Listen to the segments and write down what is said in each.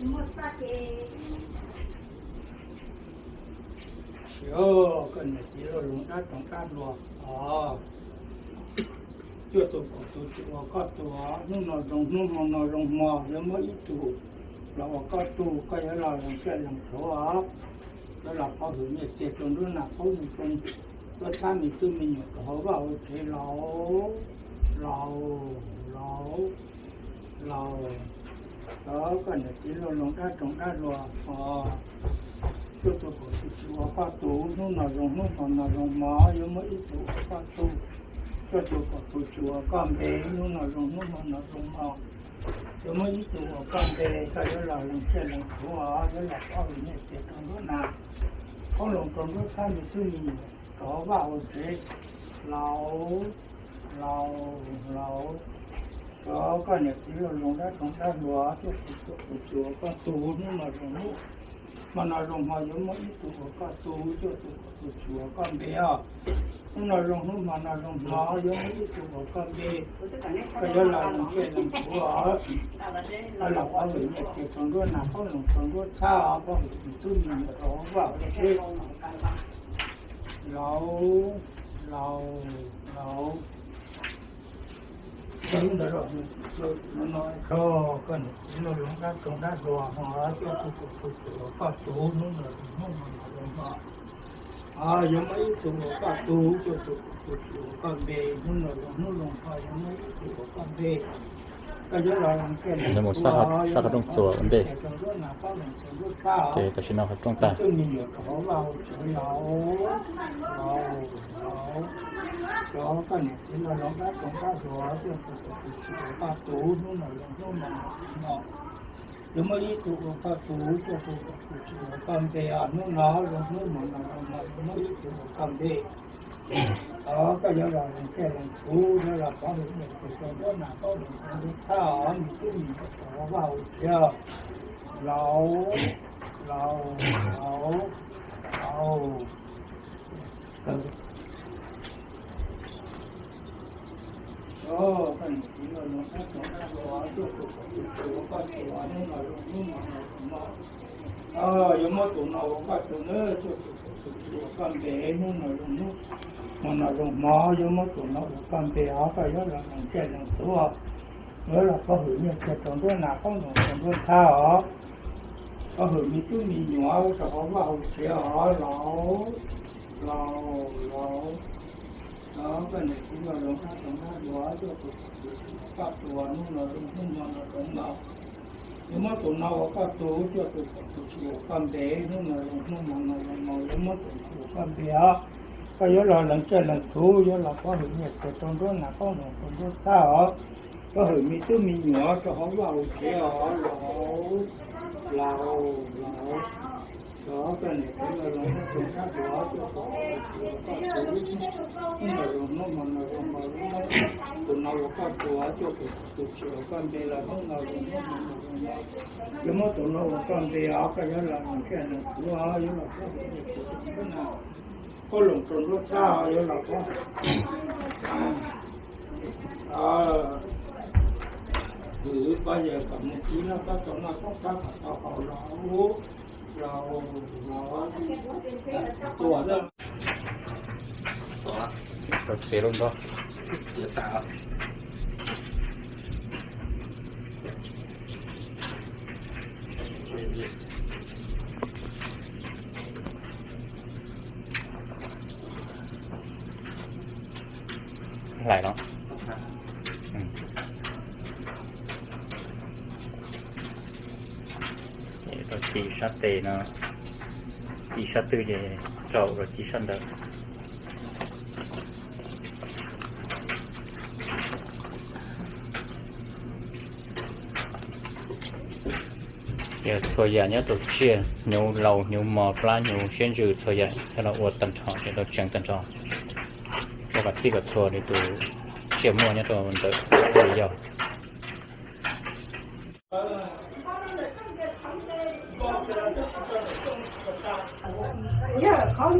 Siv koj niam txiv los zoo dab roog dab hluas os. Cuaj tus kaum tus tsis ua koj tug, hnub no zoo hnub hmo no zoo hmo, yuav muab ib tug los ua koj tug, koj yuav los lees tsiaj lees txhu os. Yuav los pov hwm nyiaj txiag rau nruab nas qoob loo rau nruab txhab, me tub me nyuam rau hauv vaj hauv tsev los, los, los, los, koj niam txiv los zoo dab roog dab hluas os. Cuaj tus kaum tus tsis ua koj tug, hnub no zoo hnub hmo no zoo hmo, yuav muab ib tug ua koj tug. Cuaj tus kaum tus tsis ua koj npe, hnub no zoo hnub hmo no zoo hmo, yuav muab ib tug ua koj npe, koj yuav los lees tsiaj lees txhu os, yuav los pov hwm nyiaj txiag rau nruab nas qoob loo rau nruab txhab, me tub me nyuam rau hauv vaj hauv tsev los, los, los, koj niam txiv los zoo dab roog dab hluas, cuaj tus kaum tus tsis ua koj tug, hnub no zoo hnub hmo no zoo hmo, yuav muab ib tug ua koj tug. Cuaj tus kaum tus tsis ua koj npe os, hnub no zoo hnub hmo no zoo hmo, yuav muab ib tug ua koj npe, koj yuav los lees tsiaj lees txhu os, los pov hwm nyiaj txiag rau nruab nas qoob loo rau nruab txhab os, pov hwm me tub me nyuam rau hauv vaj hauv tsev los, los, los, koj niam txiv los zoo dab roog dab hluas hos, cuaj tus kaum tus tsis ua koj tug, hnub no zoo hnub hmo no zoo hmo, yuav muab ib tug ua koj tug. Cuaj tus kaum tus tsis ua koj npe, hnub no zoo hnub zoo hmo, yuav muab ib tug ua koj npe, koj yuav los lees tsiaj lees txhu os, yuav los pov hwm nyiaj txiag rau nruab nas qoob loo rau nruab txhab os, ces tam sim no qhov rooj tag. Me tub me nyuam rau hauv vaj hauv tsev los, los, los, koj niam txiv los zoo dab roog dab hluas, cuaj tus kaum tus tsis ua koj tug, hnub no zoo hnub hmo no zoo hmo, yuav muab ib tug ua koj tug. Cuaj tus kaum tus tsis ua koj npe os, hnub no zoo hnub hmo no zoo hmo, yuav muab ib tug ua koj npe, koj yuav los lees tsiaj lees txhu, yuav los pov hwm nyiaj txiag rau nruab nas qoob loo rau nruab txhab os, me tub me nyuam rau hauv vaj hauv tsev los, los, los, los, koj niam txiv los zoo dab roog dab hluas, cuaj tus kaum tus tsis ua koj tug, hnub no zoo hnub hmo no zoo hmo, yuav muab tus no ua koj tug na. Cuaj tus kaum tus tsis ua koj npe, hnub no zoo hnub hmo no zoo hmo, yuav muab tus no ua koj npe os, koj yuav los lees tsiaj lees txhu, yuav los pov hwm nyiaj txiag rau nruab nas qoob loo rau nruab txhab os, pov hwm me tub me nyuam rau hauv vaj hauv tsev os, los, los, los, los, koj niam txiv los zoo dab roog dab hluas, cuaj tus kaum tus tsis ua koj tug, hnub no zoo hnub hmo no zoo hmo, yuav muab tus no ua koj tug. Cuaj tus kaum tus tsis ua koj npe, hnub no zoo hnub hmo no zoo hmo, yuav muab tus no ua koj npe os, koj yuav los lees tsiaj lees txhu, yuav los pov hwm nyiaj txiag rau nruab nas qoob loo rau nruab txhab os, pov hwm me tub me nyuam rau hauv vaj hauv tsev os, los, los, los, los, koj niam txiv los zoo dab roog dab hluas, cuaj tus kaum tus tsis ua koj tug, hnub no zoo hnub hmo no zoo hmo, yuav muab tus no ua koj tug. Cuaj tus kaum tus tsis ua koj npe los, hnub no zoo hnub hmo no zoo hmo, yuav muab tus no ua koj npe os, koj yuav los lees tsiaj lees txhu os, yuav los pov hwm nyiaj txiag rau nruab nas qoob loo rau nruab txhab os, yuav los pov hwm pab yawg kom mus tiv noj txob rau noj, txob txhab kom tau haus los, los, los, tua rau txiav lub nrog. Hlais no. Rau ci sab tes no, ci sab twg ces rau rau ci sab ntawd. Ces txhua yam nyob rau tsiaj, hnyuv laus, hnyuv mos, plab, hnyuv, siab ntsws, txhua yam coj los ua tag nrho ces tau tseev tag nrho. Ua kom txhij kom txhua li tus tsiaj muaj nyob rau ntawm li yog. Qhov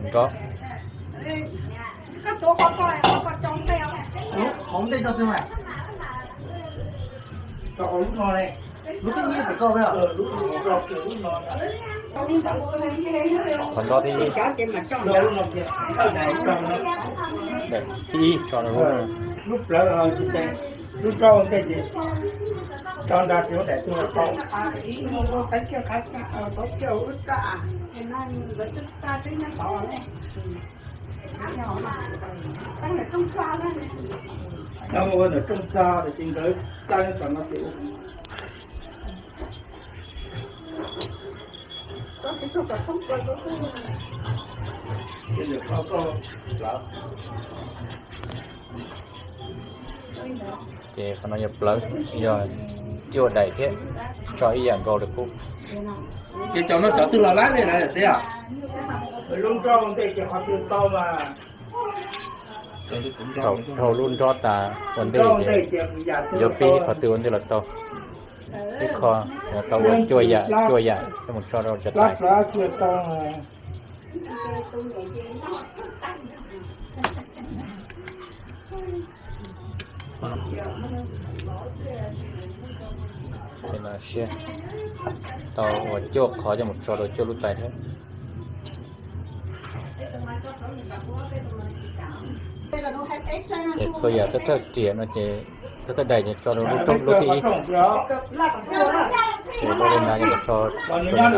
nrob. Qhov ntej rau twg mas? Qhov nroj thib ib, thib ib tso rau lub plawv, lub rau ntej ces tso nra ces daim tuaj tau. Ua ntawm rooj txag tias nkawd txawj tso no ces Ces qhov no yog plawv, yog cuaj daim thiab, tso ib yam nkaus li qub. Ces cov no cov twg los lab li na xib a? Dhau lub nrob tas ua ntej ces yuav pib qhov twg ua ntej los tau. Ib qho tau ua cuaj yam, cuaj yam coj mus tso rau cov tais. Ces no siab tau ua cuaj qhov coj mus tso rau cuaj lub tais thiab. Ces txhua yam thawj thawj riam no ces thawj thawj daim ces tso rau lub roob lub thib ib. Ces lub li na ces tso rau nram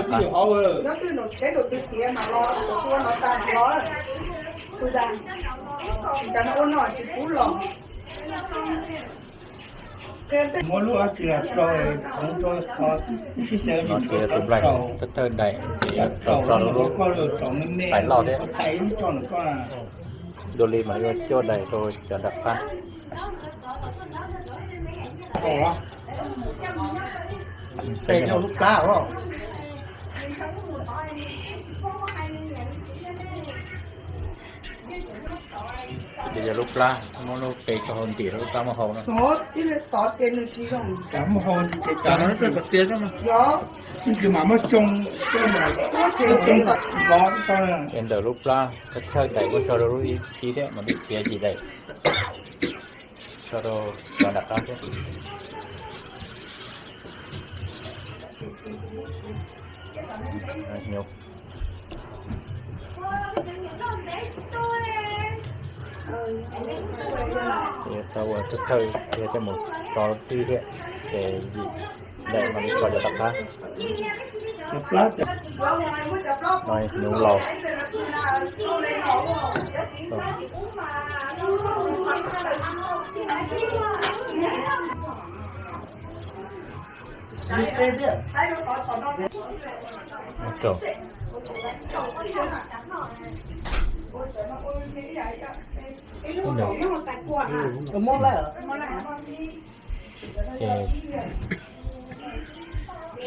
qab. No ces tus nplaig thawj thawj daim ces tso rau lub tais loj thiab. Dua li mas yuav cuaj daim rau cov nram qab. Ces yog lub plab, muab lub pe rau hauv ntim rau lub plab muaj hau no. Ces ntawm lub plab thawj daim muab tso rau lub ib thiab mas txiav yim daim tso rau cov nram qab thiab. Tau ua thawj thawj thiab coj mus tso tib thiab, ces yim daim mas tso cov nram qab. No hnyuv laus.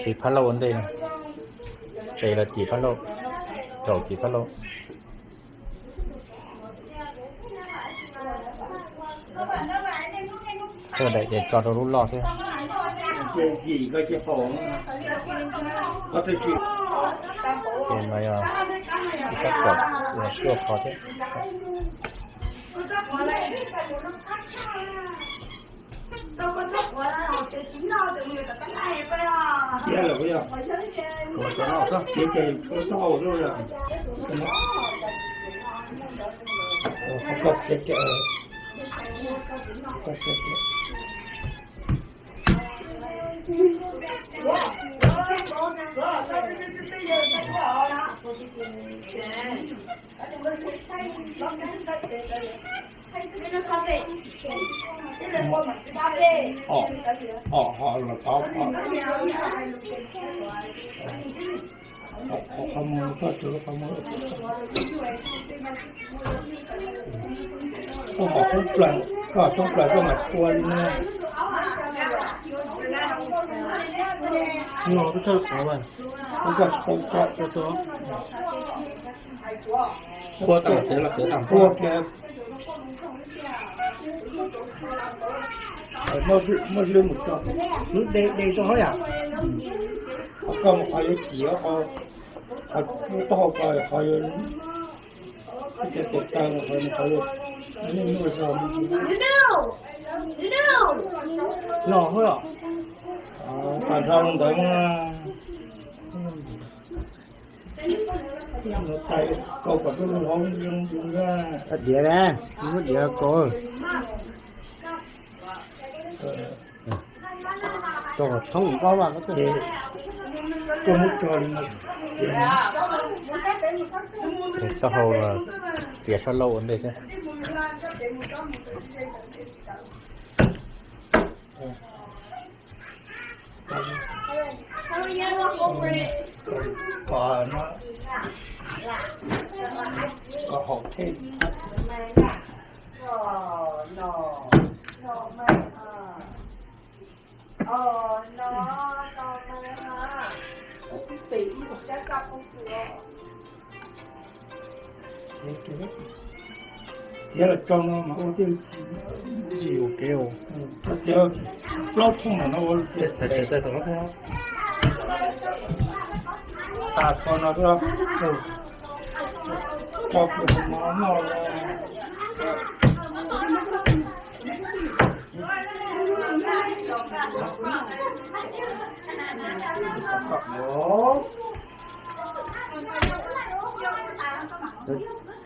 Siv phab lauj ua ntej, tes los cim phab lauj, tsaus cim phab lauj. Thawj daim ces tso rau lub loj thiab. Ces no yog ib sab kaum ua cuaj qho thiab. Koj hom coob plaws, koj hom coob plaws koj mam qhua li no. No koj thawj qhov, koj tsis tau tso, qhua tas los txev los txev tas qhua kiag. Muaj hlwb mus tso, hlwb de de rau hauv yam. Qhov koj mus qhov yuav cim, qhov taub hau ko qhov yuav, cov tes taw qhov yuav nyuaj nyuaj zog. No hauv yam. Tag nrho ntawd mas, tais kau kom lub hauv. Diav ne, muab diav kau. Tso thoob nkaub vaj. Koj muab tso li no. Taub hau txiav sab laug ua ntej thiab. Kom no, kom haum thiab. Txiav los tso no mas ua thiaj li tsis yuam kev. Txiav plaub thooj no ua txiav txhais txhais tau tom ob thooj. Tas txhua no xwb. Tso kua no noj.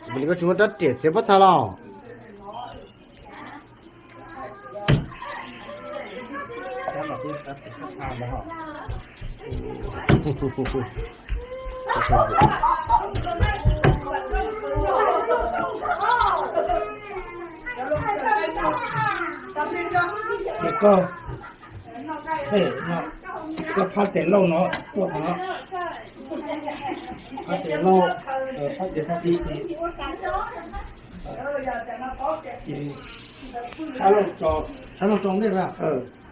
Ua li koj tsis muaj rab riam txiav pob txha los? Ces koj, koj phab tes lauj no tuaj qhov no. Phab tes lauj, phab tes xis. Ces sab laug tso, sab laug tso ntej,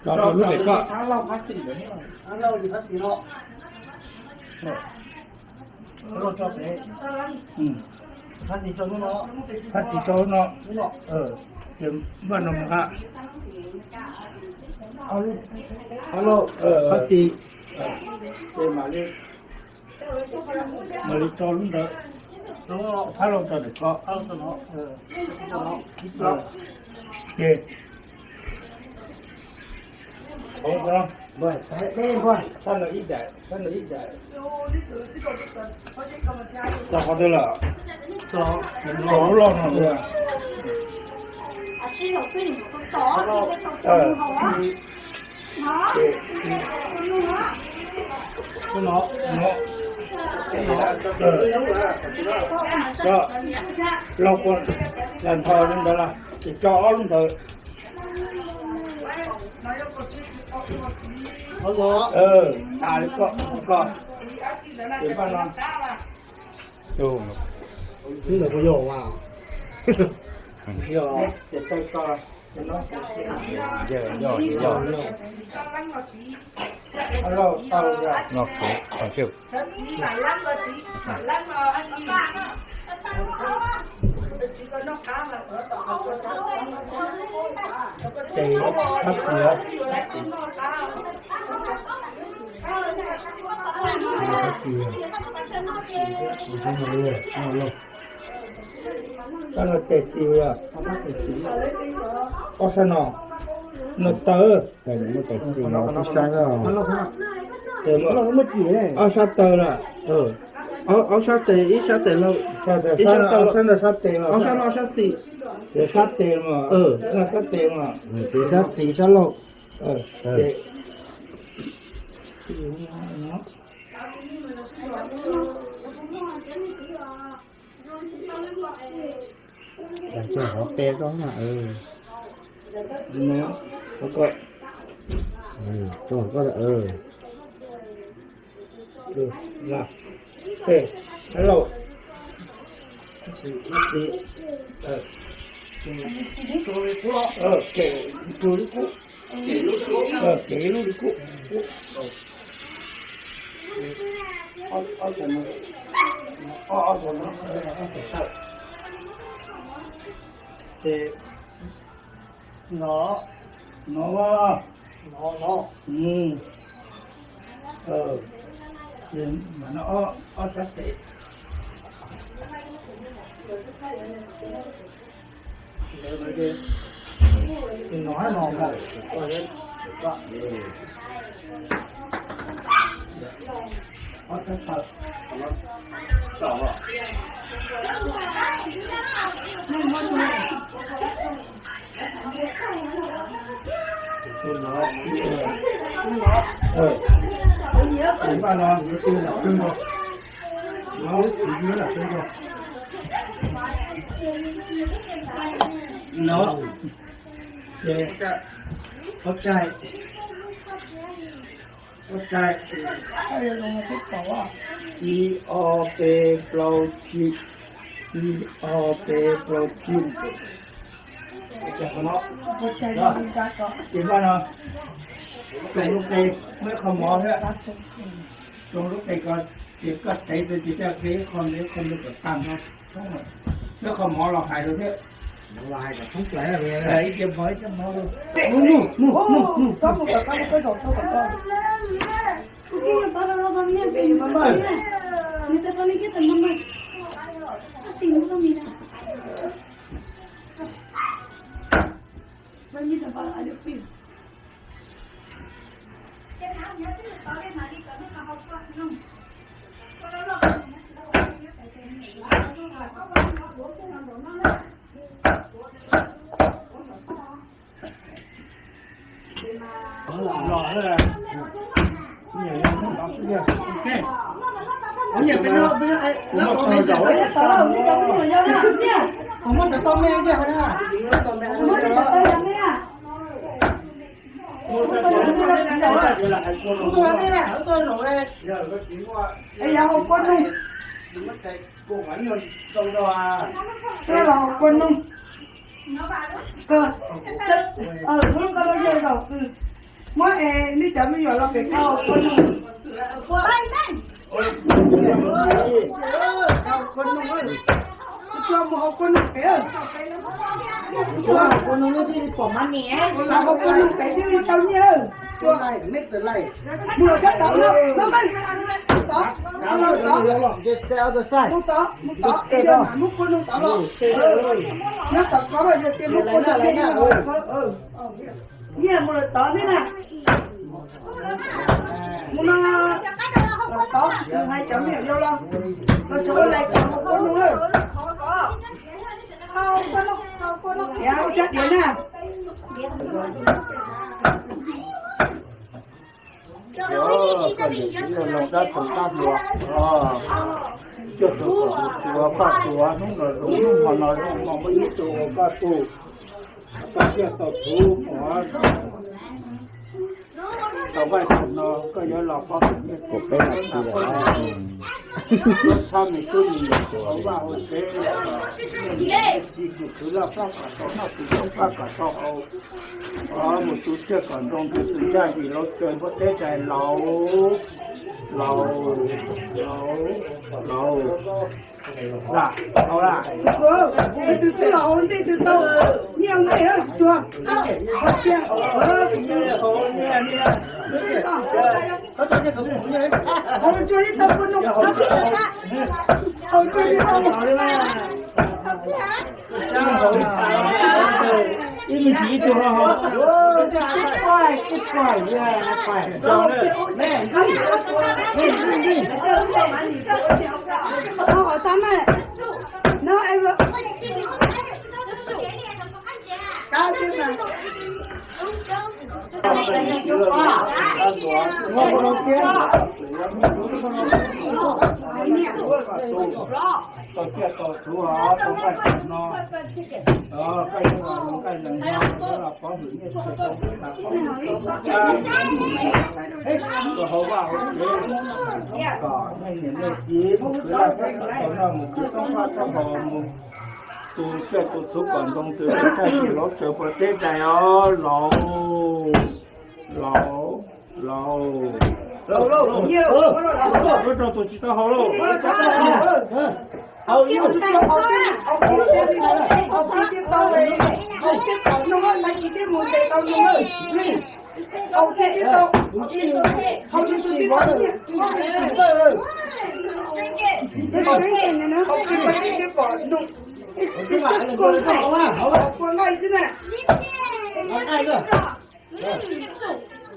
tso rau lub pem koj. Phab xis tso lub no, ces npaj no mus nqa. Phab xis, ces mam li, mam li tso lub ntawd. Phab laug tso ntawm ko. Ces tso qhov twg lawm? Tso lub loj no. Laug, ntho li ntawd los ces tso ob lub ntawd. Tas li koj, koj, ces npaj no. Tus ntawd puas yog mas? Yog, ces tau tso. Yog, yog, yog. Lauj, tau. Ces phab xis, phab xis, koj no tes xis yog, ob sab no, no taw. Ib sab, ob sab taw lawm. Ob sab tes, ib sab tes laug, ib sab taw, ob sab no sab tes, ob sab no ob sab xis. Ces sab tes mas, sab tes mas, ces sab xis sab laug. Cog hov pe koj na. Koj, koj, lauj, kev lub li kub, kev lub li kub, ces no, no, no, no, no, ob sab tes, no, no, no, No. Ces pov tsai, pov tsai, ib ob peb plaub tsib, ib ob peb plaub tsib. Ces no, ces no, tsoo lub qe, muaj ib qho mov thiab, tsoo lub qe ko, ces koj tev rau ces coj qe ib qho ntawd ib qho ntawd kom tag no, muaj ib qho mov los hais rau thiab. Ib ce mov ib ce mov. Es yog hauv kua noog. Yog los hauv kua noog. Hnub ko lub yawg zaum, muab es nej cov me nyuam los pem hauv kua noog. Hauv kua noog, tsuag mus hauv kua noog pem. Tsuag, los hauv kua noog pem thiaj li tau nyiaj. Tsuag, mus los sab tod no, no, tod, los tod, mus tod, mus tod, es yog mam muab kua noog tod los. Nyob tom ko los yog tias muab kua noog tiag, nyiaj mus lawm tod ne na. Mus no, los tod, hais cov me nyuam yaus los, los sawv ua lais cov hauv kua noog lawm. Ua tsaug diav na. Koj niam txiv los dab tug dab hluas, coj tug kom tsuav koj tsuav, hnub no zoo hnub hmo no zoo hmo muaj ib tug ua koj tug, tau tsiaj tau txhuv, tau vaj tau no koj yuav los pov hwm nyiaj txiag, txhab me tub me nyuam hauv vaj hauv tsev, txiv kwv khwv loj pab kom tau noj, txiv tub pab kom tau haus, mus tu tsiaj kom ntoo, tus tus ncaj ncees, laus tsaws npua teb rais, laus, laus, laus, laus. Tus xwb los ua ntej twg tau nyiaj ntej tsuag. Haus tsuag ib tau kua noog, haus tsuag ib tau. Ib me ntsis ib tug ho haus. Tau tsiaj tau txhuv, tau nqaij tau no, koj yuav los nqaij lees no, yuav los pov hwm nyiaj txiag, rau hauv vaj hauv tsev, kom nej niam nej txiv mus khwv laj kab kom tau noj, mus khwv toob qab toob hau, mus tu tsiaj tu txhuv kom ntoo, tus tus ncaj ncees, laus tsaws npua teb rais os, laus, laus, laus. Rau tus tsis tau haus lauj.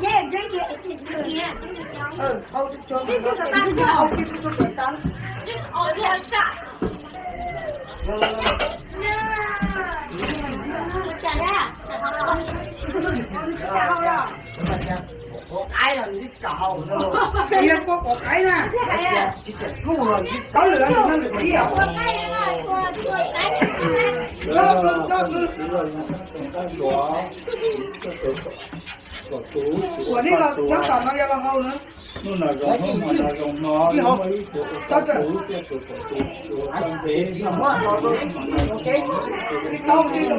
Yeah, drink it. It's just, yeah. Drink it, y'all. Drink it, drink it, drink it. Just all your shot. Ua nej los nyob tom no yog los hau na. Hnub no zoo, hnub no zoo no, muaj ib tug ua tau tus, tus tau tus, tus tau ntev, tau ntev,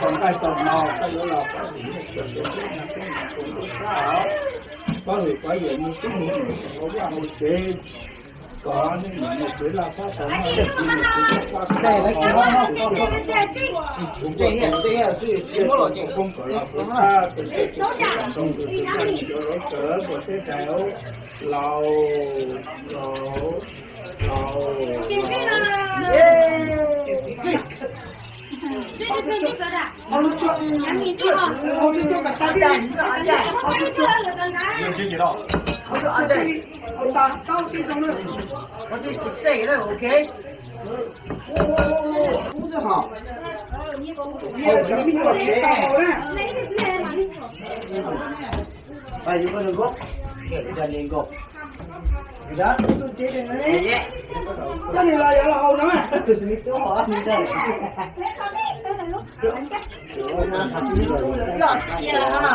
tau nqaij tau no, koj yuav los pab hwm, pab hwm pab yawm, nej tib neeg mus ua vaj ua tsev, kom nej mus ua tsev laj txhob tau noj, nej mus ua tsev laj txhob tau noj, kuv kuj tau tus poob kom los kuv pab tus tau tus tau tus tau tus tau lov sawv npuas teb tais laus, laus, laus, laus. Coj nws los yuav los hau no. Loj siab na.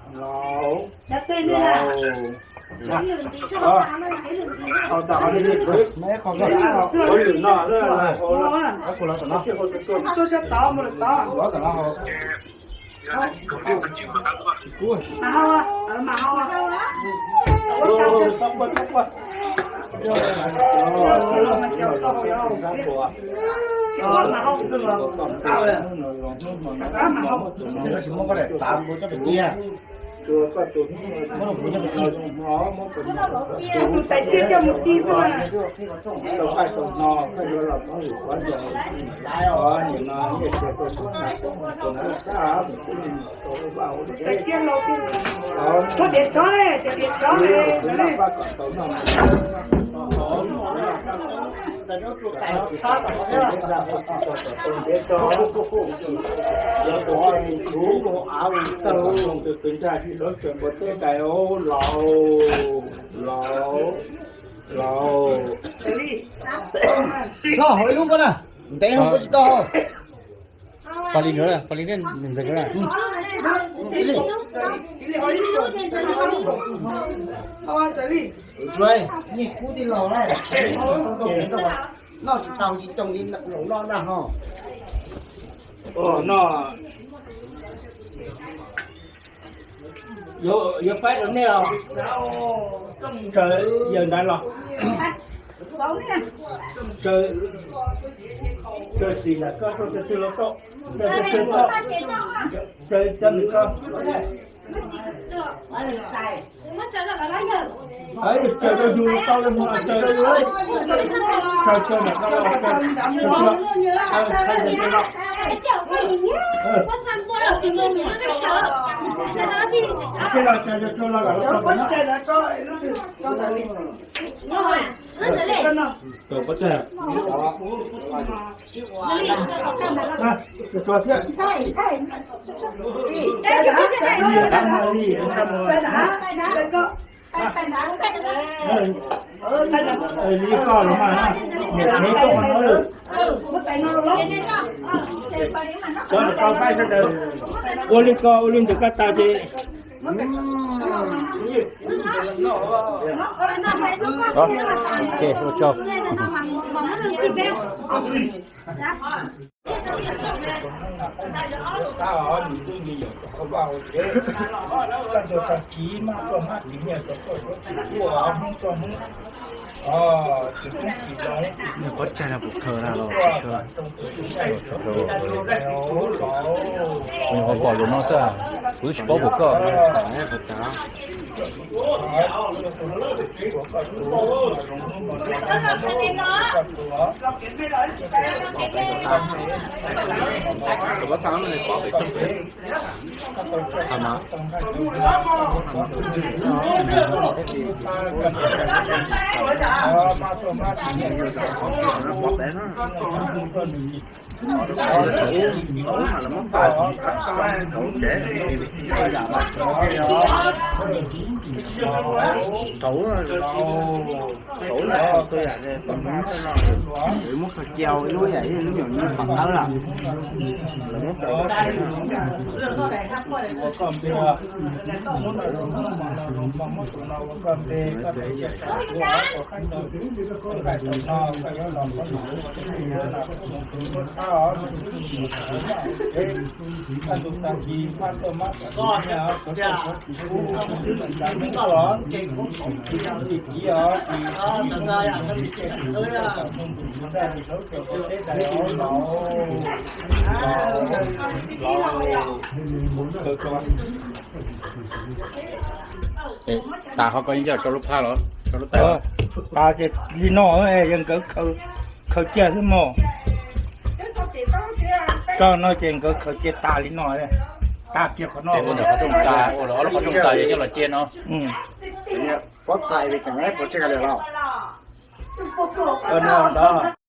Laus, laus. Hau tas hau li, hau lwm no, tuaj sab tod mus lawm tod. Mas hau, mas hau. Tsis muaj koj daim tav npua coj pes cia. Muab rau kuv coj pes cia. Tus tais tsiaj coj mus ci xwb mas. Tais tsiaj laus, thov diav tsov ne, cov diav tsov ne. Laus, laus, laus. Hlob, hau ib lub koj na, ntev no koj tsis tau. Pog li ntawd, pog li ntawd ntxeev na. Tsuav, nej kub tij laug na, noj tsis tau tsis coo li laus noj na ho. No yuav faib rau nej os. Raws yawg ntawd los, raws xim ntawm koj tuaj, raws twg los tau, raws twg los tau, raws cov nws tau. Raws rau yus tau li mus, raws, raws ntawm koj los, raws, raws ntawm koj los. Ua li ko ua li ntawd koj tas ces. Pob tsaig no kuv khaws na los tsis khaws. Kuv nyuam qhuav pom lus no xwb, kuv twb tsis paub koj. Muab khaws cia ua ib lub yam ib lub nyuam nyuj pam qawb lawm. Tas ho koj yeej coj rau lub phab los rau lub tais. Tas ces li no, yog nkawd khaws cia xwb mog. Koj no ces nkawd khaws cia tas li no, tas kiag qhov no. Ua ntawm qhov rooj tas, ua lawv ob lub qhov rooj tas yog coj los cia no. Pob txhais li cas, pob txhais li los. Ua no ntag.